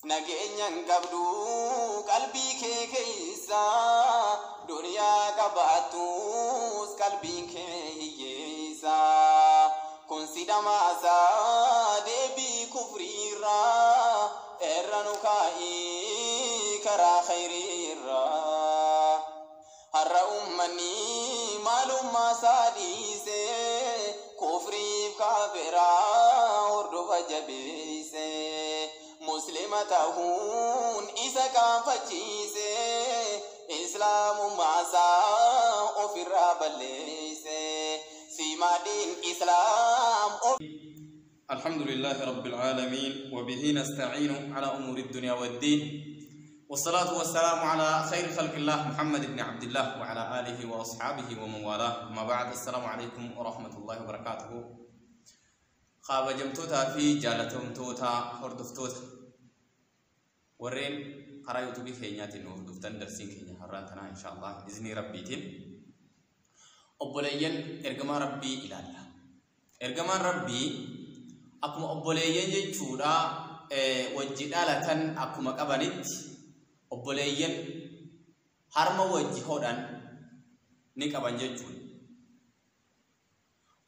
Nageenya hin qabdu qalbii kee keessa, duniyaa qabaattus qalbiin kee hiyyeessa. Kun si dhamaasaa deebii kufriirraa, irra nu kaa'ii karaa khayriirraa. Har'a ummanni maalummaa isaa dhiisee, kufriif kaafiraa hordofa jabeesse. Muslima ta'uun isa qaanfachiise, islaamummaa isaa ofirraa balleesse. Siimaadhiin islaam. الحمد لله رب العالمين، وبه نستعين على أمور الدنيا والدين، والصلاة والسلام على خير خلق الله محمد بن عبد الله وعلى آله وأصحابه ومن والاه، ما بعد، السلام عليكم ورحمة الله وبركاته. خاب جمتوتا في جالتمتوتا هردفتوتا ورين قرا يوتيوب كينياتي هردفتن، درسين كينيا هرانتنا إن شاء الله إذن ربيتين obboleeyyan ergamaa Rabbii ilaalla. Ergamaan Rabbii akkuma obboleeyyan jechuudha wajji dhalatan akkuma qabanitti obboleeyyan harma wajji hodhan ni qaban jechuudha.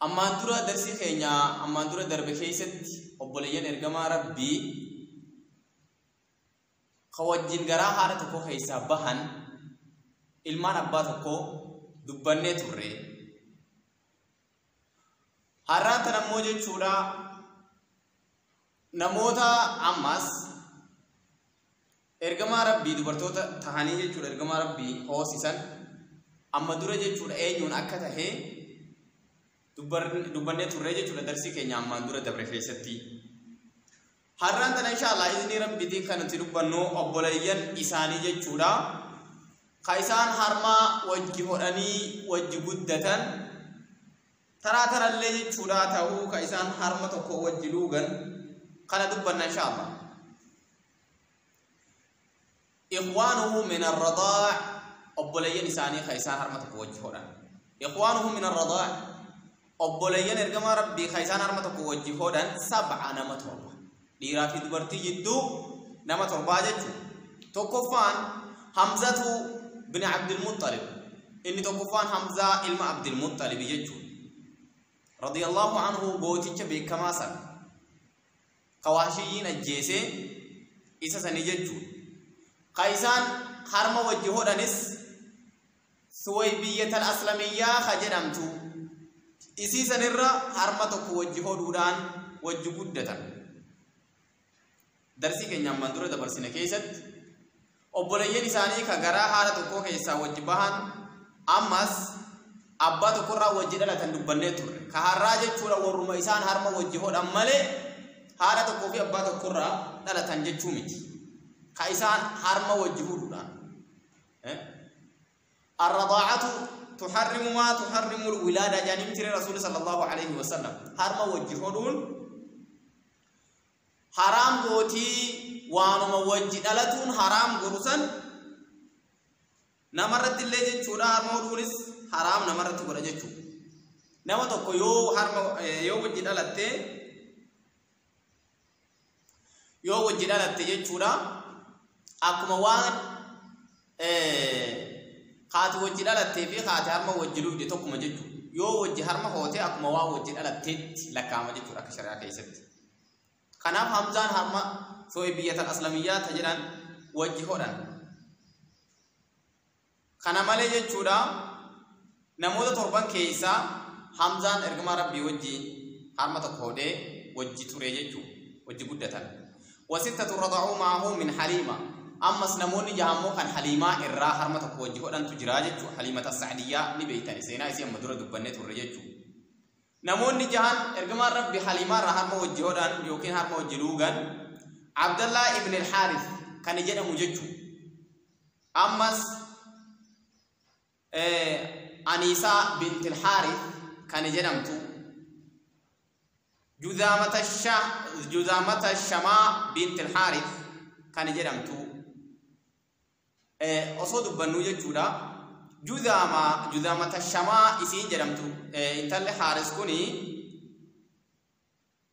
Ammaan dura darsii keenya ammaan dura darbe keessatti obboleeyyan ergamaa Rabbii ka wajjin garaa haadha tokko keessaa bahan, ilmaan abbaa tokkoo dubbannee turre. Har'aan tan ammoo jechuudha namoota ammas ergamaa Rabbii dubartoota tahanii jechuudha ergamaa Rabbii hoosisan amma dura jechuudha eenyuun akka tahee dubbannee turre jechuudha darsii keenya ammaan dura dabre keessatti. Har'aan tana insha Allah izni Rabbiitiin kan nuti dubbannu obboleeyyan isaanii jechuudha. Ka isaan harmaa wajji hodhanii wajji guddatan, taraa tarallee jechuudha ta'uu ka isaan harma tokko wajji luugan kana dubbanna insha Allah. إخوانه من الرضاع، obboleeyyan isaanii ka isaan harma tokko wajji hodhan. إخوانه من الرضاع، obboleeyyan ergamaa Rabbii ka isaan harma tokko wajji hodhan 7, nama 7. Dhiiraa fi dubartii jidduu nama torbaa jechuudha. Tokkoffaan Hamzatu bin Abdul Muttalib. Inni tokkoffaan Hamzaa ilma Abdul Muttalib jechuudha. رضي الله عنه, gooticha beekamaa sana. Kawaashiyyiin ajjeesee isa sanii jechuudha. Ka isaan harma wajji hodhanis Suwaybiyyatal Aslamiyyaa ka jedhamtu isii sanirra harma tokko wajji hodhuudhaan wajji guddatan. Darsii keenya ammaan dura dabarsine keessatti obboleeyyan isaanii ka garaa haadha tokkoo keessaa wajji bahan, ammas abbaa tokkorraa wajji dhalatan dubbannee turre. Ka har'aa jechuudha warruma isaan harma wajji hodhan malee haadha tokkoo fi abbaa tokkorraa dhalatan jechuu miti. Ka isaan harma wajji hodhuudhaan. الرضاعة تحرم ما تحرم الولادة جانب ترى رسول صلى الله عليه وسلم. harma wajji hodhuun haraam gootii, waanuma wajji dhalatuun haraam godhu san namarratti illee jechuudha harma hodhuunis haraam namarratti godha jechuudha. Nama tokko yoo harma yoo wajji dhalatte, yoo wajji dhalatte jechuudha, akkuma waan haati wajji dhalattee fi haati harma wajji lugde tokkuma jechuudha. Yoo wajji harma hoote akkuma waan wajji dhalatteetti lakkaa'ama jechuudha akka shari'aa keessatti. Kanaaf Hamzaan harma Suwaybiyyatal Aslamiyyaa ta jedhan wajji hodhan. Kana malee jechuudha namoota torban keessaa Hamzaan ergamaa Rabbii wajji harma tokko hodhee wajji ture jechuudha. Wajji guddatan. وستة رضعوا معه من حليمة، ammas namoonni jahammoo kan Haliimaa irraa harma tokko wajji hodhantu jira jechuudha. Haliimata Sacdiyyaa ni beeytani, seenaa isii amma dura dubbannee turre jechuudha. Namoonni jahan ergamaan Rabbi Haliimaa irraa harma wajji hodhan yookiin harma wajji luugan Abdallaa ibn al-Haarith kan jedhamu jechuudha. Ammas Aniisaa bint al-Haarith kan jedhamtu, Juzaamata Shamaa bint al-Haarith kan jedhamtu osoo dubbannuu jechuudha. Juzaamata Shamaa isiin jedhamtu intalli Haaris kuni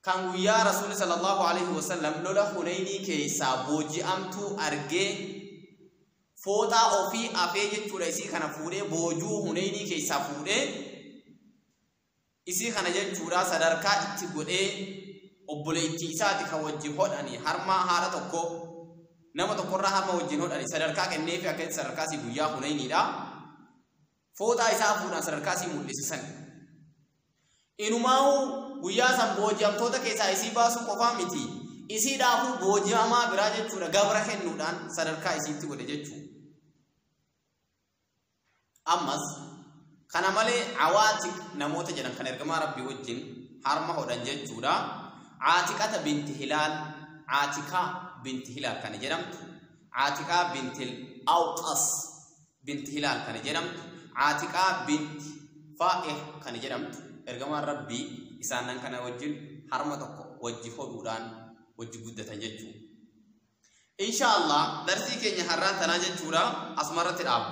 Kan guyyaa Rasuulli sallallahu alaihi wasallam lola Hunaynii keessaa booji'amtuu argee fooxaa ofii afee jechuudha isii kana fuudhee boojuu Hunaynii keessaa fuudhee isii kana jechuudha sadarkaa itti godhee obboleettii isaati kan wajjin hodhani harma haadha tokko nama tokkorraa harma wajjin hodhani sadarkaa kenneefi akka sadarkaa isii guyyaa Hunayniidha. Fooxaa isaa fuudhaan sadarkaa isii mul'isisan. Inumaa'uu guyyaa san booji'amtoota keessaa isii baasuu qofaa miti. Isii dhaafuu booji'amaa biraa jechuudha gabra kennuudhaan sadarkaa isiitti godhe jechuudha. Ammas kana malee awaatik namoota jedhan kan ergamaa Rabbii wajjin harma hodhan jechuudha. Aatiqata binti Hilaal, Aatiqaa binti Hilaal kana jedhamtu, Aatiqaa binti Awqas binti Hilaal kana jedhamtu, Aatiqaa binti Faa'ih kana jedhamtu ergamaan Rabbii isaanan kana wajjin harma tokko wajji hodhuudhaan wajji guddatan jechuudha. Insha Allah darsii keenya har'aan tanaa jechuudha asumarratti dhaabba.